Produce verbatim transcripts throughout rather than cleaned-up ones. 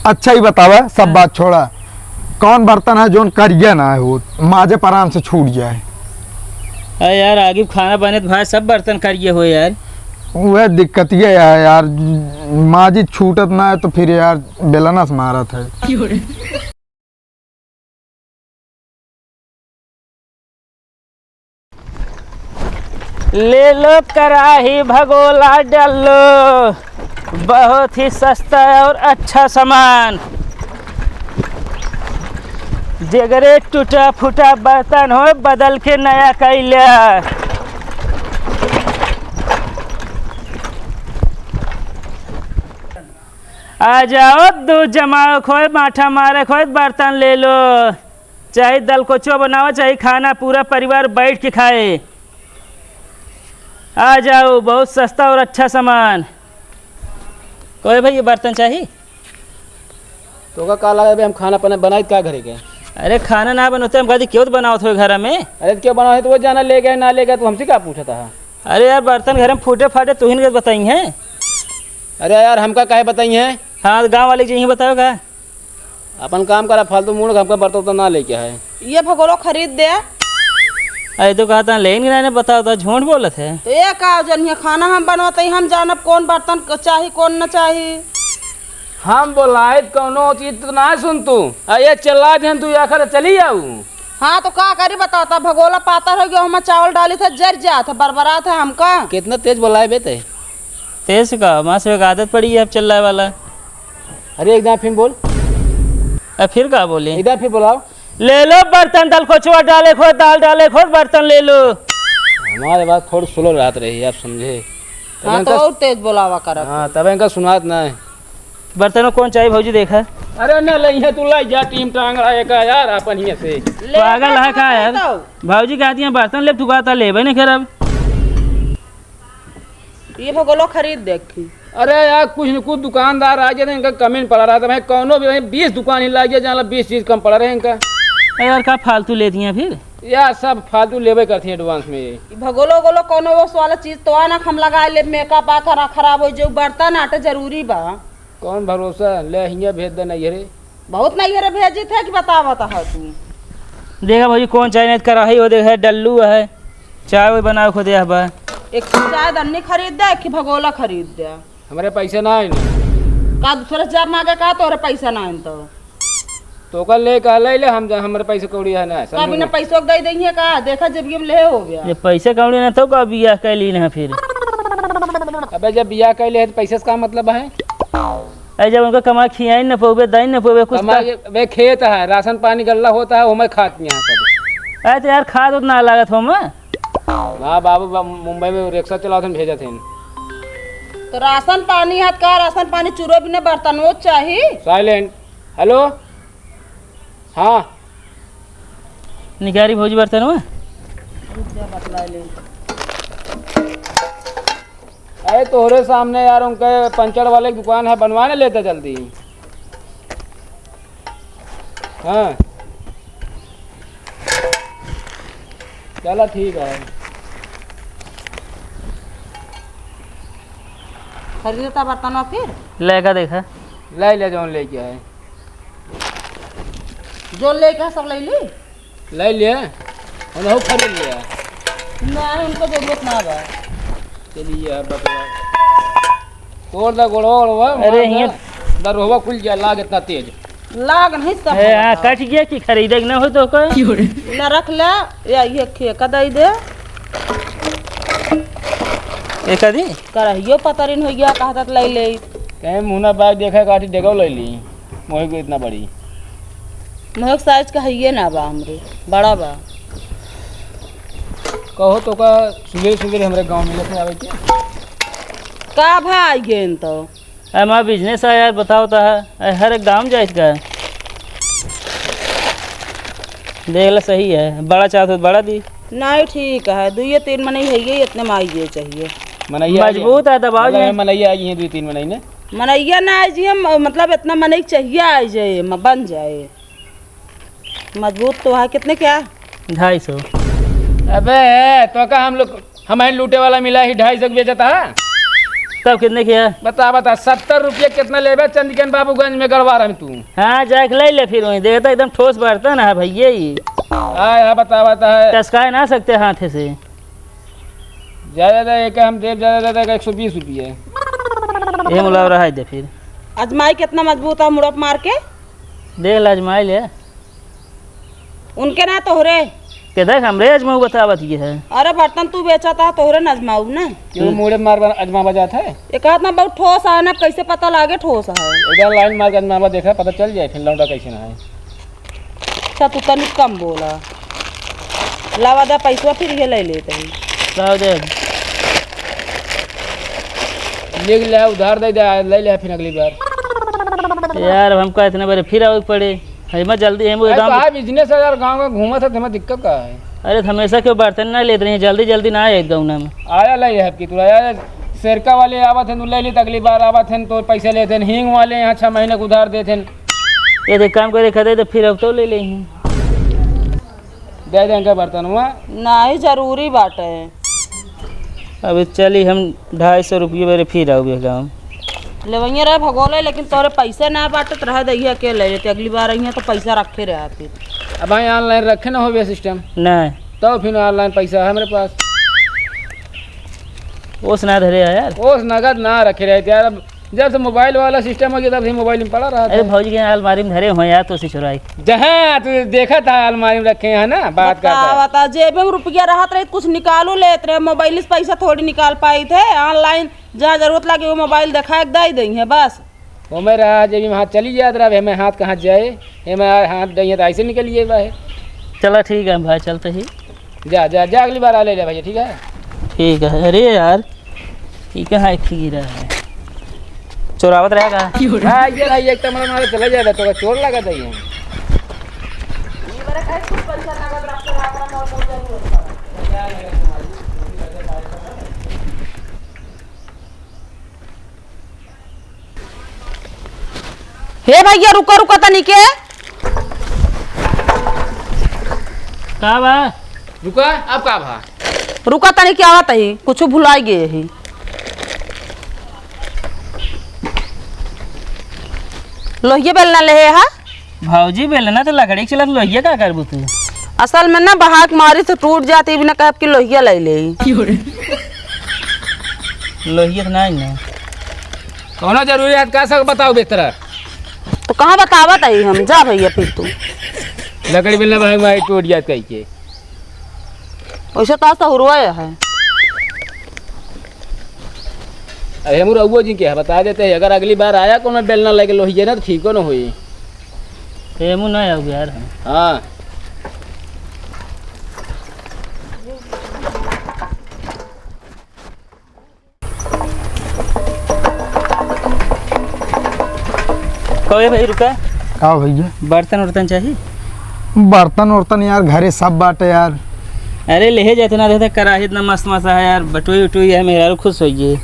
अच्छा ही बतावा, सब हाँ। बात छोड़ा, कौन बर्तन है जौन करिया ना हो, माजे पर आराम से छूट जाए? अरे यार, आगे खाना बने तो भाई सब बर्तन करिए हो यार। वह दिक्कत ये है यार, माजी छूटत ना है तो फिर यार बेलना से मारत है। ले लो कराही भगोला डल्लो, बहुत ही सस्ता और अच्छा सामान। जेगरे टूटा फूटा बर्तन हो, बदल के नया कैले। आ जाओ, दूध जमावे खोए, माठा मारे खोए, बर्तन ले लो। चाहे दलकोचो बनाओ, चाहे खाना, पूरा परिवार बैठ के खाए। आ जाओ, बहुत सस्ता और अच्छा सामान। कोई भाई, ये बर्तन चाही? तोका का लगा बे, हम खाना पना बनाई का घरे के? अरे, खाना ना बनोते हम कदी क्यों तो बनावत हो घर में? अरे, तो क्यों बनावत हो, तो वो जाना ले गए, ना ले गए, तो हमसे का पूछता है? अरे यार, बर्तन घर में फूटे फाटे तू ही नहीं बताई है। अरे यार, हमका काहे बताई है? हाँ, तो गाँव वाले जी ही बताओ का? अपन काम करा, फालतू मूड़, हमका बर्तन उर्तन ना लेके आए। ये भगोलो खरीद दे। अरे तो कहता लेन के नहीं बताओ तो झूठ बोलत है। तो ये का जनिए खाना हम बनवत ही, हम जानब कौन बर्तन क-, चाही, कौन न चाही। हम बोलाए त कौनो चीज तो ना सुन तू। आ ये चिल्ला देन तू आखिर चली आऊ। हाँ तो का करी बताओ, तब भगोला पातर हो गया, हम चावल डाली थे जर जात है, बरबरात है हमका। कितना तेज बोलाए बे ते? तेज का? माँ से एक आदत पड़ी है अब चिल्लाए वाला। अरे एक दाँय फिर बोल। अब फिर का बोली? एक दाँय फिर बोलाओ। ले लो बर्तन, दलकोचवा डाले खो, दाल डाले खो, बर्तन ले लो। हमारे बात थोड़ी slow रहत रही, आप समझे? तब हाँ, तो इनका और तेज बोलावा करब। हाँ, तब इनका सुनात ना है। बर्तन में कौन चाहिए भौजी, देखा? अरे ना, ले, यहाँ तू लाई जा, टीम टांग रहा है का यार, अपन ही से। ले पागल है का यार? तो। भौजी कहती हैं बर्तन ले, तू कहता लेबे नहीं करब। ये भगोलो खरीद देखी। अरे यार, कुछ न कुछ दुकानदार आ जाते, इनका कमी न पड़ा रहा था। मैं कौनो भी, वहीं बीस दुकान ही लाग गया, जहाँ बीस चीज कम पड़ा रहे इनका। अरे यार, का फालतू ले दिया फिर? यार, सब फालतू लेबे करती हैं advance में ये। ई भगोलो गोलो कौनो वो वाला चीज तो आना, हम लगा ले, makeup आ खरा-, खराब हो जाऊ, बर्तन आटे जरूरी बा। कौन भरोसा, ले हियाँ भेज दे नैहरे। बहुत नैहरे भेजी थे कि बतावत है तू। देखा भौजी, कौन चाय नहीं करा है, वो देखा डल्लू है, चाय वो बनावे खुदे है बा। एक चाय दन्नी खरीद दे, एक भगोला खरीद दे। हमरे पैसे ना आइन। का दूसरे से जब मांगे का तोरे पैसा ना आइन तो? तो ओकर ले का ले ले, हम, हमरे पैसे कौड़ी है ना, समझू कभी ना ना। पैसों के दे देंगे का? देखा जब ये ले हो गया। ये पैसे कौड़ी ना तो का बियाह कर ली ना फिर। अबे जब बियाह कर ले है तो पैसे से का मतलब है? अरे जब उनका कमा खियाई न पोबे, दाई न पोबे, कुछ कमा का के, बे खेत है, राशन पानी गल्ला होता है, ओमे खात यहाँ सब। अरे तो यार खाद उतना लागत हो मैं। ना बाबू, बा-, मुंबई में रिक्शा चलावत हैं, भेजत हैं। तो राशन पानी हाथ का, राशन पानी चूरो भी न बर्तन वो चाही। Silent। Hello। हाँ। निकारी भौजी बर्तन में। रुक जा, बतला ले। अरे तोहरे सामने यार, उनके पंचर वाले की दुकान है, बनवा ना लेते जल्दी। हाँ। चला ठीक है। खरीदता बर्तनवा फिर? लेगा देखा। ले ले जौन लेके आए। जो लेके सब ले ली? ले लिए। उन्हें खरीद लिया। ना, उनको जरूरत ना बा। चलिए यार, बकरा। तोड़ दा गोड़वा, ओड़वा, अरे, मार दा। हियाँ। दरोहवा खुल गया, लाग इतना तेज। लाग नहीं सब ए, हाँ, होता। कट गया कि खरीदे के ना हो तो का? ना रख ले, या ये खे का दे दे। एक आदि? करहियो पतरिन हो गया, कहता तो ले ले। कहीं मुहना बाग देखा, काटी डेगो ले ली। मोहे को इतना बड़ी। मोहे के size का हइये ना बा हमरे, बड़ा बा। कहो तो का सुबेरे सुबेरे हमरे गाँव में लेके आवे के? का भाई गेन तो? अरे हमारा business है यार, बताओ तो है। अरे हर एक दाम जाए इसका। देख ला सही है, बड़ा चाहत हो तो बड़ा दी। नहीं ठीक है, दुइये तीन मनई है ये, इतने में आइये चाहिए। मनैया आ गया। मजबूत है, दबाओ मतलब जी। है, मनैया आ गई है, दुई तीन मनई ने। मनैया ना आए जी, हम, मतलब, इतना मनई चाहिए, आए जाए, म-, बन जाए। मजबूत तो है। कितने क्या? ढाई सौ। अबे, तो का हम लोग, हमारे लूटे वाला मिला ही ढाई सौ के बेचता है? तब कितने के है? बता, बता, सत्तर रुपया कितना लेबे चंदिकन बाबूगंज में गड़वा रहे तू? हाँ, जाके ले ले फिर वहीं, देखता एकदम ठोस बर्तन है भैया ई। हाँ, हाँ, बता, बता है। टसकाए ना सकते हाथे से। ज्यादा, ज्यादा एक हम देब, ज्यादा, ज्यादा एक सौ बीस रुपया। ये मुलाव रहा है दे फिर। आजमाई कितना मजबूत है, मुड़प मार के। देख ले, आजमाई ले। उनके ना तोहरे। के देख, हमरे अजमाऊ बतावत ये है। अरे बर्तन तू बेचत ह, तोहरे न अजमाऊ ना। क्यों मुड़े मार बन-, अजमा बजात है? एक हाथ ना बहुत ठोस है ना, कैसे पता लागे ठोस है? इधर लाइन मार के अजमावा देखा, पता चल जाए फिर लौंडा कैसे ना है। अच्छा, तू तनिक कम बोला। लावा दे पैसवा, फिर ये ले लेते हैं। लावा दे। ले ले, उधार दे दे, ले ले फिर अगली बार। यार, अब हमका इतने बार फिर आवे के पड़े। है मैं जल्दी, है मैं अरे, गाँव तो में। आ business है यार, गाँव में घूमत है, तुम्हें दिक्कत का है? अरे, तो हमेशा क्यों बर्तन ना लेत रही, जल्दी, जल्दी ना आए गाँव में। आया ले है आपकी, तू आया, सेरका वाले आवत हैं, तू ले ली, तो अगली बार आवत हैं, तो पैसे लेते हैं, हींग वाले यहाँ छह महीने को उधार देते हैं। ये तो काम करे, खदे तो फिर अब तो ले ले ही। दे दे इनका बर्तनवा। नाही, जरूरी बाटे। अबे चली, हम ढाई सौ रुपये मेरे फिर आउबे गाँव। लेवइया रहे भगोले, लेकिन तोरे पैसे ना बाटे, तो रह दइहे, अकेले लेते। अगली बार अइहे तो पैसा रखे रहे फिर। अब भाई online रखे ना होबे system। नहीं। तो फिर online पैसा है मेरे पास। ओस ना धरे है यार। ओस नगद ना रखे रहे यार। अब जब से mobile वाला system हो गया, तब से mobile में पड़ा रहा अरे था। भौजी के यहाँ अलमारी में धरे हुए यार, तो उसे चुराई। जहाँ तू देखा था अलमारी में रखे हैं ना, बात करता बता, है। बता, जेबे में रुपया रहत रही, कुछ निकालो लेत रहे, mobile से पैसा थोड़ी निकाल पाई थे। Online जहाँ जरूरत लगे, वो mobile दिखा के दे देंगे बस। वो मैं रहा, जेबी में हाथ चली जात रहा, हमें हाथ कहाँ जाए, हमें हाथ दइए तो ऐसे निकल जाए बाहर। चला ठीक है भाई, चलते ही। जा, जा, जा, अगली बार आ ले ले भैया, ठीक है? ठीक है। अरे यार, ये कहाँ एक ठे गिरा है? चोरावत रहेगा। हाँ, ये भाई, एक टमाटर मारे चला जाएगा, तो चोर लगा था ये। हे भैया, रुका, रुका तनी के। का बा? रुका, अब का भा? रुका तनी के, आवत ही, कुछ भुलाई गए ही। लोहिया बेलना लेहे हा? भौजी, बेलना तो लकड़ी के चलत, लोहिया का करबू तू? असल में ना, बहाक मारी तो टूट जाती, बिना कहब कि लोहिया ले ले। लोहिया तो नहीं ना। कौनो जरूरी है, का सब बताओ बेहतर? तो कहाँ बतावत आई हम? जा भैया फिर तू। लकड़ी बेलना भाई, भाई टूट जात कही के। वैसे तो आज तो हुरवा है। अरे हम रउआ जी के बता देते हैं, अगर अगली बार आया कोनो बेलना लेके लोहिया ना, तो ठीक न होई। हेमू ना आऊ यार हम। हाँ। कहे भाई रुका। का भैया? बर्तन उर्तन चाही? बर्तन उर्तन यार, घरे सब बाटे यार। अरे लेहे जाते ना, देखते कराही इतना मस्त मस्त है यार, बटुई उटुई है, मेहरारू खुश होइए।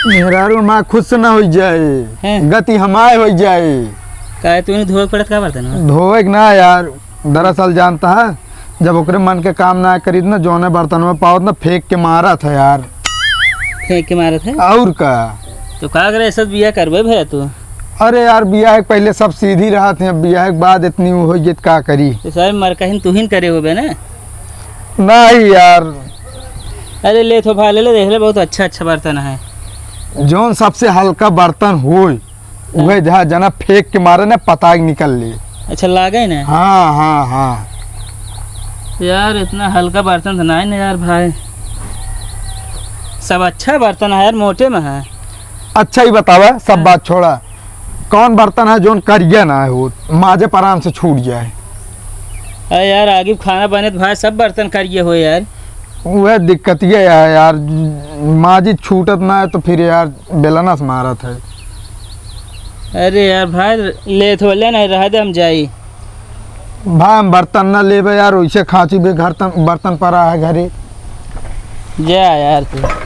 मेहरारू हमार खुश ना हो जाए, हैं? गति हमार हो जाए। काहे तू नहीं धोए के पड़त का बर्तन? धोए के ना यार, दरअसल जानता है, जब ओकरे मन के काम ना करीत ना, जौने बर्तन में पावत ना, फेंक के मारत है यार। फेंक के मारत है? और का? तो का करे, ऐसा बियाह करबे भैया तू? अरे यार, बियाह के पहले सब सीधी रहत है, अब बियाह के बाद इतनी वो हो गई, का करी? तो सारे मरकहिन तू ही न करे होबे ना? नहीं यार। अरे ले तो भाई, ले ले, देख ले, बहुत अच्छा अच्छा बर्तन है। जौन सबसे हल्का बर्तन होए, उहे जहाँ जना फेंक के मारे ना, पता के निकल ले। अच्छा, लागे ना? हाँ, हाँ, हाँ। यार, इतना हल्का बर्तन तो नहीं ना यार भाई। सब अच्छा बर्तन है यार, मोटे में है। अच्छा ही बतावा, सब हाँ। बात छोड़ा। कौन बर्तन है जोन करिया ना हो, माजे पर आराम से छूट जाए? अरे यार, आगे खाना बने तो भाई सब बर्तन करिए हो यार। वह दिक्कत ये है यार, माजी छूटत ना है तो फिर यार बेलना से मारत है। अरे यार भाई, लेत हो ले नहीं रह दे, हम जाई। भाई हम बर्तन ना लेबे यार, वैसे खांची भी घर तन, बर्तन पड़ा है घरे। जा यार तू।